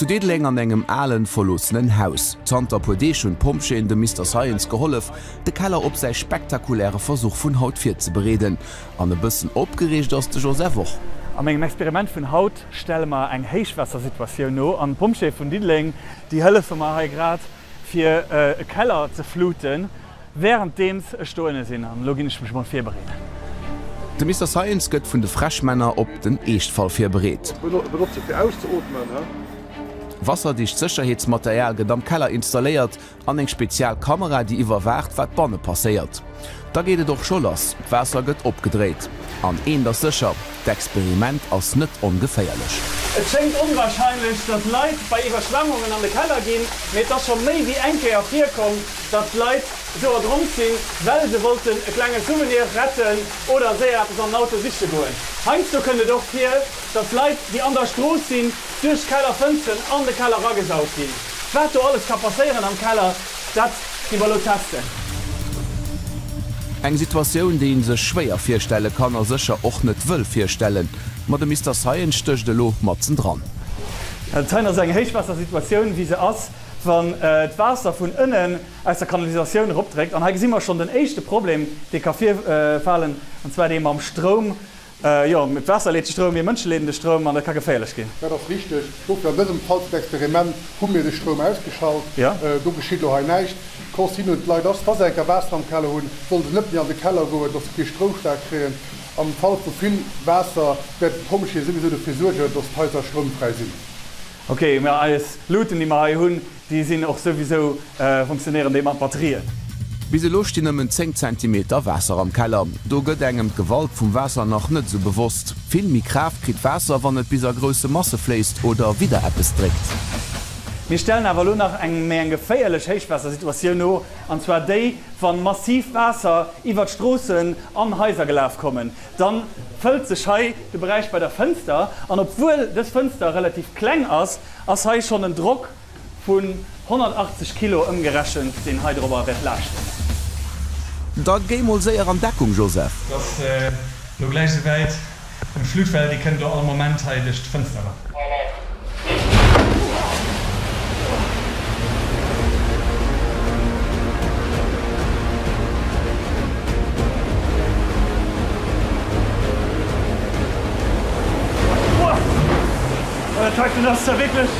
Zu Diddeleng an engem alen, verloossenen Haus. Zanter puer Deeg hunn d'Pompjeeën dem Mister Science gehollef, de Keller op säi spektakuläre Versuch vun haut virzebereeden. An e bëssen opgereegt ass de Joseph och. A mengem Experiment vun haut stelle mer eng Héichwaassersituatioun no an d'Pompjeeë vun Diddeleng, déi hëllefe mer hei grad fir e Keller ze fluten, währenddeems ech do ënne sinn. An elo ginn ech mech mol virbereeden. De Mister Science gëtt vun de Freshmänner op den Eeschtfall virbereet. Benotze fir auszeootmen. Wasserdicht Sécherheetsmaterial gëtt am Keller installéiert An eng spezial Kamera, déi iwwerwaacht, wat banne passéiert. Da geet et och scho lass, d'Waasser gëtt opgedréit. An eent ass sécher, d'Experiment ass net ongeféierlech. Et schéngt onwahrscheinlech, datt Leit bei Iwwerschwemmungen an de Keller ginn, mee et ass scho méi wéi eng Kéier virkomm, datt Leit esou erdronk sinn, well se wollten e klenge Souvenir retten oder séier eppes an den Auto siche goen. Heiansdo kënnt et och vir, datt Leit, déi an der Strooss sinn, duerch d'Kellerfënsteren an de Keller ragesaugt ginn. Wat do alles ka passéieren am Keller, dat gi mer elo testen. Eng Situatioun, déi een sech schwéier virstelle kann a sécher och net wëll virstellen. Ma de Mister Science stécht elo matzen dran. Dat heien ass eng Héichwaassersituatioun, wéi se ass, wann d'Waasser vun ënnen aus der Kanalisatioun eropdréckt. An hei gesi mer schonn den éischte Problem, dee ka virfalen, an zwar dee mam Stroum. Jo, d'Waasser leet de Stroum, mir Mënsche leeden de Stroum an dat ka geféierlech ginn. Dat ass richteg. Dofir an dësem Fall fir d'Experiment hu mir de Stroum ausgeschalt. Do geschitt elo hei näischt. D'Consigne un d'Leit ass, wa se enker Waasser am Keller hunn, solle se net méi an de Keller goen, dass se kee Stroumschlag kréien. Am Fall vu vill Waasser wäerten d'Pompjeeë souwisou dofir suergen, dass d'Haiser stroumfräi sinn. Ok, mä eis Luuten, déi mer hei hunn, Déi sinn och souwisou, funktionéieren déi mat Batterien. Bis elo stinn nëmmen 10 Zentimeter Waasser am Keller. Do gëtt engem d'Gewalt vum Waasser nach net esou bewosst. Vill méi Kraaft kritt d'Waasser, wann et bis a grousse Masse fléisst oder widder eppes dréckt. Mir stellen awer elo nach eng méi eng geféierlech Héichwaassersituatioun no, an zwar déi, wann massiv Waasser iwwert Stroossen an Haiser gelaf kommen. Dann fëllt sech hei de Beräich bei der Fënster, an obwuel dës Fënster relativ kleng ass, ass hei schonn en Drock vun 180 Kilo ëmgerechent, deen hei dorobber wäert laaschten. Da géi mol séier an Deckung, Joseph! Et ass lo gläich esouwäit, eng Flutwell, déi kënnt lo all Moment hei duerch d'Fënster eran. Dat heiten ass da wierklech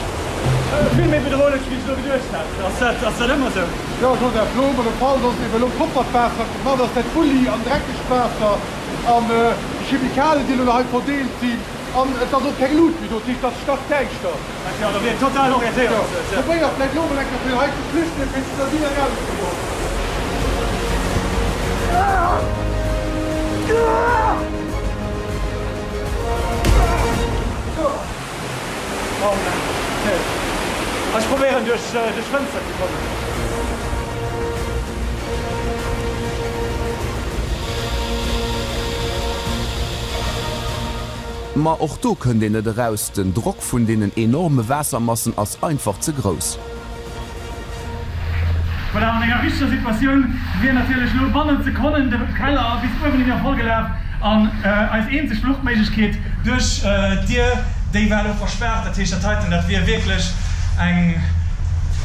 vill méi bedrohlech wéi ech elo geduecht hat. Ass dat, ass dat ëmmer sou? Jo Joseph, lo hu mer de Fall, dass eben elo proppert Waasser kommt, dat ass dat Bulli an dreckegt Waasser an déi Chemikalien déi elo hei verdeelt sinn an et ass och keng Lut méi do, dat heescht et ass stackdäischter. Jo, da wier total orientéierungslos. Jo, probéier vläicht elo mol eng Kéier fir hei ze flüchten, fir ze der Dier erauszekommen. Oh Mann, okay. Ech probéieren duerch d'Fënster ze kommen. Ma och do kënnt een net eraus, den Drock vun deenen enorme Waassermassen ass einfach ze grouss. Voilà, an enger richteger Situatioun wier natierlech elo bannent Sekonnen de Keller bis uewen hin voll gelaf an eis eenzeg Fluchtméiglechkeet duerch d'Dier, déi war elo verspaart. Dat heescht, dat heiten, dat wier wierklech eng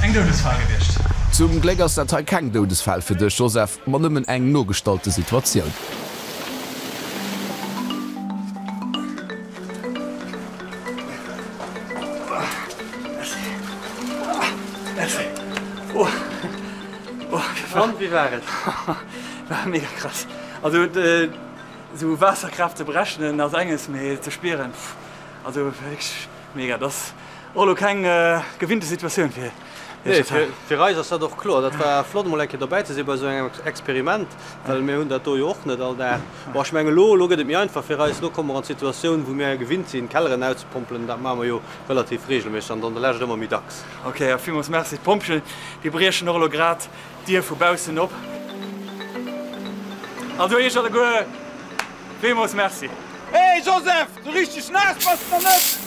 eng Doudesfal gewiescht. Zum Gléck ass dat hei keng Doudesfal fir dech, Joseph, ma nëmmen eng nogestallte Situatioun. An wéi war et? War mega krass. Also esou Waasserkraaft ze berechnen ass enges, mee ze spieren, pff, also wierklech mega. Dat ass och elo keng gewinnte Situatioun fir Nee, fir eis ass dat och kloer. Dat war flott emol eng Kéier dobäi ze si bei esou engem Experiment, well mir hunn dat do jo och net all Dag. Bon, ech mengen elo, elo gëtt et méi einfach fir eis. Elo komme mer an d'Situatioun, wou mir gewinnt sinn, Kelleren auszepompelen. Dat maache mer jo relativ reegelméisseg an dann de Lescht ëmmer méi dacks. Ok, ja villmools Merci. D'Pompjeeën, déi briechen och elo grad d'Dier vu baussen op. Also iech alleguer villmools Merci. Hey Joseph, sou richteg naass bass de nach net!